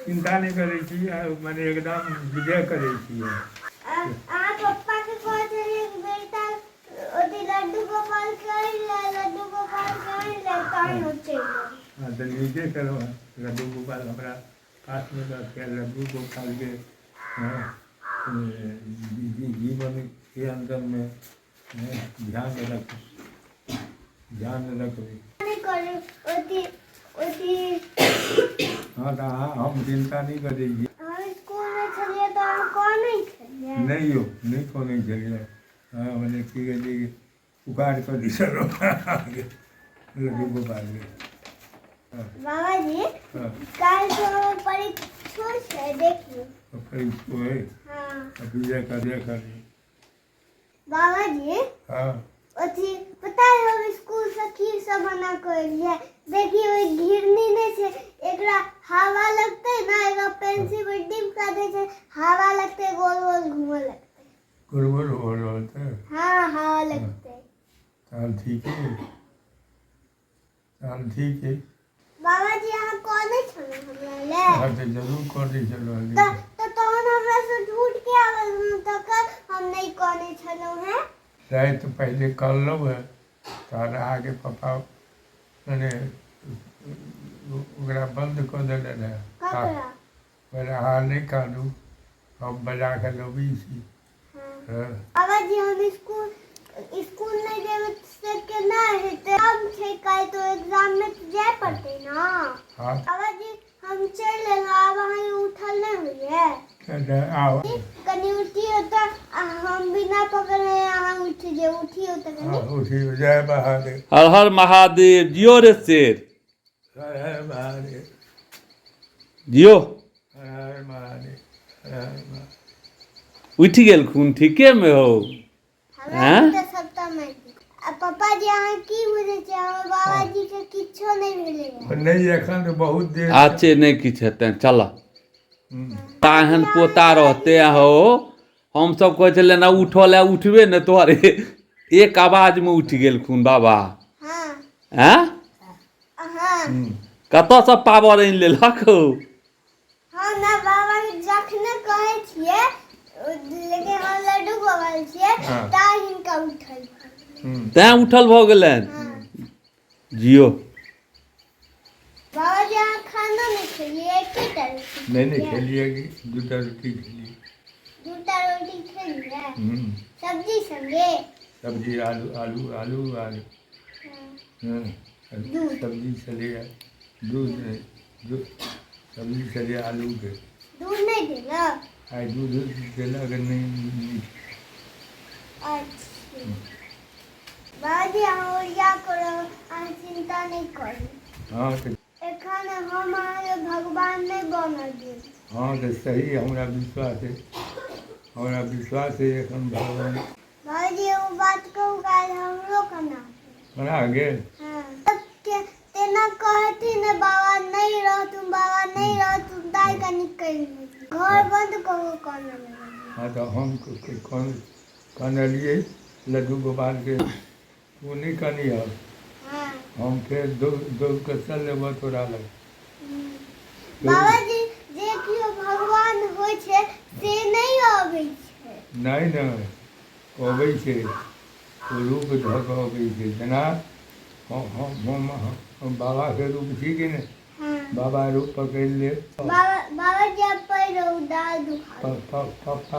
चिन्ता नहि करै छी आ मने एकदम विजय करै छी हम। अहाँ पप्पा के कहै छलियै कि बेटा ओथी लड्डू गोपाल के आनि ले, लड्डू गोपाल के आनि ले, तहन ओ चलि गेल। हँ तऽ नीके केलहुँ हँ, लड्डू गोपाल हमरा पासमे रहतै। लड्डू गोपालके हँ जीवनके अन्दरमे ध्यान रख, ध्यान रखबै। नहि करू ओथी ओथी। हँ तऽ अहाँ, हम चिन्ता नहि करै छी। हम स्कूलमे छलियै तऽ अहाँ कनै छलियै? नहि यौ, नहि कनै छलियै। हँ, मने की कहै छै, पुकार कऽ दै छलहुँ अहाँके लड्डू गोपालके। बाबाजी, काल्हि से हमर परीक्षो छै, देखियौ। परीक्षो है? हाँ। विजय कर करी। बाबाजी। हाँ। अथी पता है, हम स्कूल से की सब बना के एलियै? देखियौ, एक घिरनी नहि छै, एकरा हवा लगतै ने, एकरा पेंसिल में डिप कर दै छै, हवा लगतै, गोल गोल घूमऽ लगतै। गोल गोल हो रहल छै? हाँ, हवा लगतै। तहन ठीक है, तहन ठीक है। बाबाजी, अहाँ कहने छलहुँ हमरा ले? हाँ, तऽ जरूर कऽ दै छलहुँ। तऽ तहन हमरा से झूठ के आबल तकर हम नहि कहने छलहुँ हैं? राति पहिले कहलहुँ हेँ, तहन अहाँके पप्पा मने ओकरा बन्द कऽ देने रहए। ककरा? पर अहाँ नहि कानू, हम बजा कऽ लबै छी। हाँ। बाबाजी, हम स्कूल स्कूल नहि जेबै से केना हेतै? एग्जाम छै काल्हि, तो एग्जाम में तऽ जाय पड़तै ने? हाँ। बाबाजी, हम चलि एलहुँ, आब अहाँ उठल नहि होइए। तऽ आउ। कनि उठियौ तऽ, हम बिना पकड़ने अहाँ उठि जाउ। उठियौ तऽ कनि। हाँ, उठियौ। जय महादेव। हर हर महादेव। जियो रे शेर। हर हर महादेव। जियो। हर हर महादेव, हर हर महादेव। उठि गेलखुन ठीकेमे हौ। हमरा आँय? तऽ सबटा मारि आ पापा जी, अहाँ की बुझै छियै? हमर बाबाजी के किछो नहि भेलै। नहि, एखन तऽ बहुत देर। अच्छे, नहि किछु हेतनि, चल। ता एहन पोता रहते हो। हमसभ कहै छलियै ने उठल है, उठबे ने तोहर, एक आवाजमे उठि गेलखुन बाबा। हाँ। आँय? हाँ। कतऽसँ पावर आनि लेलक हौ? हम ने बाबा के जखने कहै छियै, लेकिन हम लड्डू गोपाल छियै। ता हिनका उठल। तैं उठल भऽ गेलनि। जियो। बाबा जी, अहाँ खाना नहि खेलियै? एकेटा रोटी? नहि, खेलियै कि, दूटा रोटी खेलियै। दूटा रोटी खेलियै? सब्जी संगे? सब्जी आलू, आलू, आलू, आलू। हाँ। हँ, सब्जी छलैए, दूध नहि, दूध सब्जी छलैए आलूके। दूध नहि देलक? आइ दूध देलक नहि। अच्छा बाबाजी, अहाँ ओरिया करू, अहाँ चिन्ता नहि करू। हँ तऽ एखन हम अहाँके भगवान नहि बनऽ देब। हँ तऽ सही, हमरा विश्वास है, हमरा विश्वास है एखन भगवान। बाबाजी, एगो बात कहू? काल्हि हमरो कना बना गेल। हाँ, के तेना कहथिन ने, बाबा नहि रहथुन, बाबा नहि रहथुन, ताहि कनि कहि घर बन्द कऽ कऽ कानऽ लगलियै। हँ तऽ हम कोन कनलियै लड्डू गोपालके? तू नहि कनिह। हाँ। हम फेर दौड़ दौड़ कऽ चल लेबऽ तोरा लग। बाबाजी, जे केओ भगवान होइ छै से नहि अबै छै। नहि नहि, अबै छै, ओ रूप धऽ कऽ अबै छै। जेना हम हम हम बाबाके रूप छी कि नहि? हाँ। बाबा रूप पकड़ि लेब। बाबा, बाबाजी, आब पड़ि रहू, दाँत दुखा। पप्पा।